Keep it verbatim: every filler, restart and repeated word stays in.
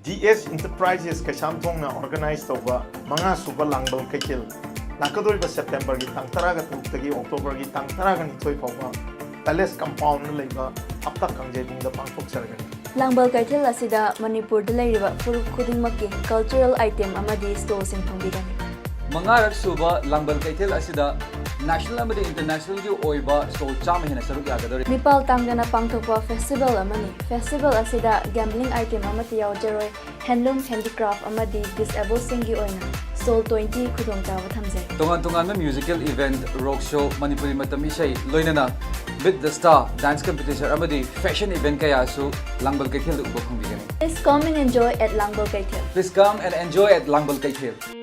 D S enterprises ꯀꯩꯁꯥꯝꯊꯣꯡꯅ organise ꯇꯧꯕ ꯃꯉꯥ ꯁꯨꯕ ꯂꯥꯡꯕꯜ ꯀꯩꯊꯦꯜ ꯂꯥꯛꯀꯗꯧꯔꯤꯕ ꯁꯦꯞꯇꯦꯝꯕꯔꯒꯤ ꯇꯥꯡ ꯇꯔꯥꯒ ꯇꯔꯨꯛꯇꯒꯤ ꯑꯣꯛꯇꯣꯕꯔꯒꯤ ꯇꯥꯡ ꯇꯔꯥꯒ ꯅꯤꯊꯣꯏ ꯐꯥꯎꯕ ꯄꯦꯂꯦꯁ ꯀꯝꯄꯥꯎꯟꯗ ꯂꯩꯕ ꯍꯞꯇꯥ ꯀꯥꯡꯖꯩꯕꯨꯡꯗ ꯄꯥꯡꯊꯣꯛꯆꯔꯒꯅꯤ꯫ ꯂꯥꯡꯕꯜ ꯀꯩꯊꯦꯜ ꯑꯁꯤꯗ ꯃꯅꯤꯄꯨꯔꯗ ꯂꯩꯔꯤꯕ ꯐꯨꯔꯨꯞ ꯈꯨꯗꯤꯡꯃꯛꯀꯤ ꯀꯜꯆꯔꯦꯜ ꯑꯥꯏꯇꯦꯝ ꯑꯃꯗꯤ ꯁ꯭ꯇꯣꯜꯁꯤꯡ ꯐꯪꯕꯤꯒꯅꯤ꯫ ꯃꯉꯥꯔꯛ ꯁꯨꯕ ꯂꯥꯡꯕꯜ ꯀꯩꯊꯦꯜ ꯑꯁꯤꯗ ꯅꯦꯁꯅꯦꯜ ꯑꯃꯗꯤ ꯏꯟꯇꯔꯅꯦꯁꯅꯦꯜꯒꯤ ꯑꯣꯏꯕ ꯁ꯭ꯇꯣꯜ ꯆꯥꯝꯃ ꯍꯦꯟꯅ ꯁꯔꯨꯛ ꯌꯥꯒꯗꯧꯔꯤ꯫ ꯃꯤꯄꯥꯜ ꯇꯥꯡꯗꯅ ꯄꯥꯡꯊꯣꯛꯄ ꯐꯦꯁꯇꯤꯚꯦꯜ ꯑꯃꯅꯤ꯫ ꯐꯦꯁꯇꯤꯚꯦꯜ ꯑꯁꯤꯗ ꯒꯦꯝꯕ꯭ꯂꯤꯡ ꯑꯥꯏꯇꯦꯝ ꯑꯃꯠꯇ ꯌꯥꯎꯖꯔꯣꯏ꯫ ꯍꯦꯟꯂꯨꯝ, ꯍꯦꯟꯗꯤꯀ꯭ꯔꯥꯐ ꯑꯃꯗꯤ ꯗꯤꯁꯑꯦꯕꯜꯁꯤꯡꯒꯤ ꯑꯣꯏꯅ ꯁ꯭ꯇꯣꯜ ꯇ꯭ꯋꯦꯟꯇꯤ ꯈꯨꯗꯣꯡꯆꯥꯕ ꯊꯝꯖꯩ꯫ ꯇꯣꯉꯥꯟ ꯇꯣꯉꯥꯟꯕ ꯃ꯭ꯌꯨꯖꯤꯀꯦꯜ ꯏꯚꯦꯟꯠ, ꯔꯣꯛ ꯁꯣ, ꯃꯅꯤꯄꯨꯔꯤ ꯃꯇꯝ ꯏꯁꯩ, ꯂꯣꯏꯅꯅ Meet the Star dance competition ꯑꯃꯗꯤ ꯐꯦꯁꯟ ꯏꯚꯦꯟꯠ ꯀꯌꯥꯁꯨ ꯂꯥꯡꯕꯜ ꯀꯩꯊꯦꯜꯗ ꯎꯕ ꯐꯪꯕꯤꯒꯅꯤ꯫ Please come and enjoy at ꯂꯥꯡꯕꯜ ꯀꯩꯊꯦꯜ꯫ Please come and enjoy at ꯂꯥꯡꯕꯜ ꯀꯩꯊꯦꯜ꯫